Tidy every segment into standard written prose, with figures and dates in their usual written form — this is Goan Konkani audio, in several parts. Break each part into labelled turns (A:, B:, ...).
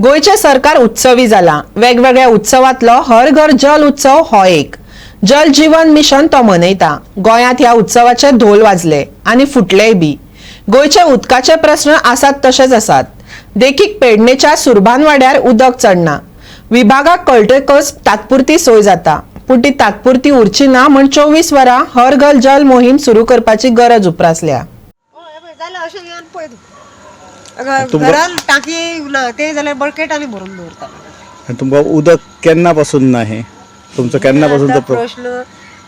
A: गोंयचें सरकार उत्सवी जालां. वेगवेगळ्या उत्सवांतलो हर घर जल उत्सव हो एक. जल जीवन मिशन तो मनयता. गोंयांत ह्या उत्सवाचे धोल वाजले आनी फुटलेय बी. गोंयचे उदकाचे प्रस्न आसात तशेच आसात. देखीक, पेडणेच्या सुरभानवाड्यार उदक चडना. विभागाक कळटकच तात्पुरती सोय जाता, पूण ती तात्पुरती उरची ना म्हण 24 वरां हर घर जल मोहीम सुरू करपाची गरज उप्रासल्या.
B: हय, पळय जाल्यार अशें येवन पळय तूं. घरान टांकी ना ते जाल्यार बकेटांनी भरून दवरता.
C: आनी तुमकां उदक केन्ना पासून ना हें? तुमचो केन्ना पासून
B: आतां
C: तो
B: प्रश्न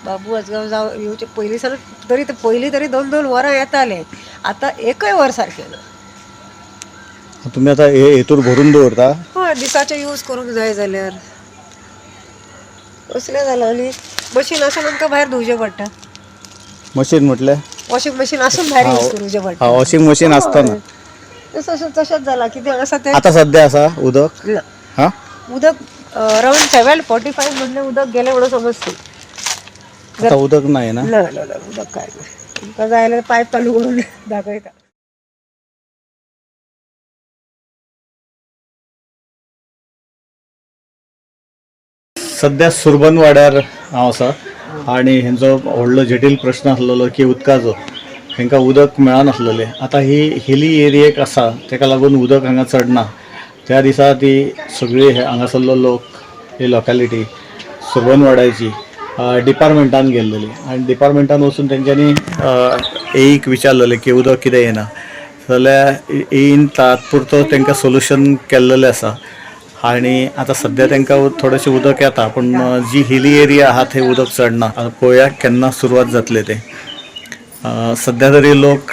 B: बाबू आजगांव जावं येवचे पयलीं सावन तरी ते पयलीं तरी दोन दोन वरां येताले, आतां एकय वर सारकें ना.
C: तुमी आतां हे हेतूर भरून दवरता?
B: हय, दिसाचे यूज करूंक जाय जाल्यार असलें जालां. आनी मशीन आसून आमकां भायर धुवचें पडटा.
C: मशीन म्हटल्यार?
B: वॉशिंग मशीन आसून भायर यूज करूचें पडटा.
C: हा, वॉशिंग मशीन आसतना.
B: तशें तशेंच जालां, कितें आसा तें.
C: आतां सद्या आसा उदक?
B: ना.
C: हा.
B: उदक अरावंड 7:45 म्हणलें उदक गेलें म्हणून समज तूं.
C: आतां उदक ना ना?
B: ना ना ना, उदक काय ना. तुमकां जाय जाल्यार पायप चालू करून दाखयता.
C: सद्या सुरबन वाड्यार हांव आसा आनी हेंचो व्हडलो जटील प्रश्न आसलेलो की उदकाचो. हेंकां उदक मेळनासलेलें. आतां ही हिली एरियेक आसा, तेका लागून उदक हांगा चडना. त्या दिसा ती सगळी हे हांगासरलो लोक, ही लोकेलिटी सुरबनवाड्याची डिपार्टमेंटान गेल्लेली आनी डिपार्टमेंटान वचून तेंच्यांनी एईक विचारलेलें की उदक कितें येना जाल्यार एईन तात्पुरतो तांकां सोल्युशन केल्लेलें आसा आनी आतां सद्या तांकां थोडेशें उदक येता, पूण जी हिली एरिया आहा थंय उदक चडना. आतां पळोवया केन्ना सुरवात जातली तें. सद्या तरी लोक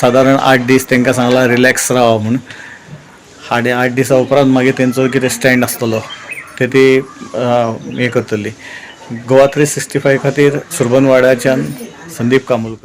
C: सादारण 8 दीस तांकां सांगलां रिलॅक्स रावा म्हूण आनी 8 दिसां उपरांत मागीर तेंचो कितें स्टँड आसतलो ते ती हें करतली. गोवा 365 खातीर सुरबनवाड्याच्यान संदीप कामुलकर.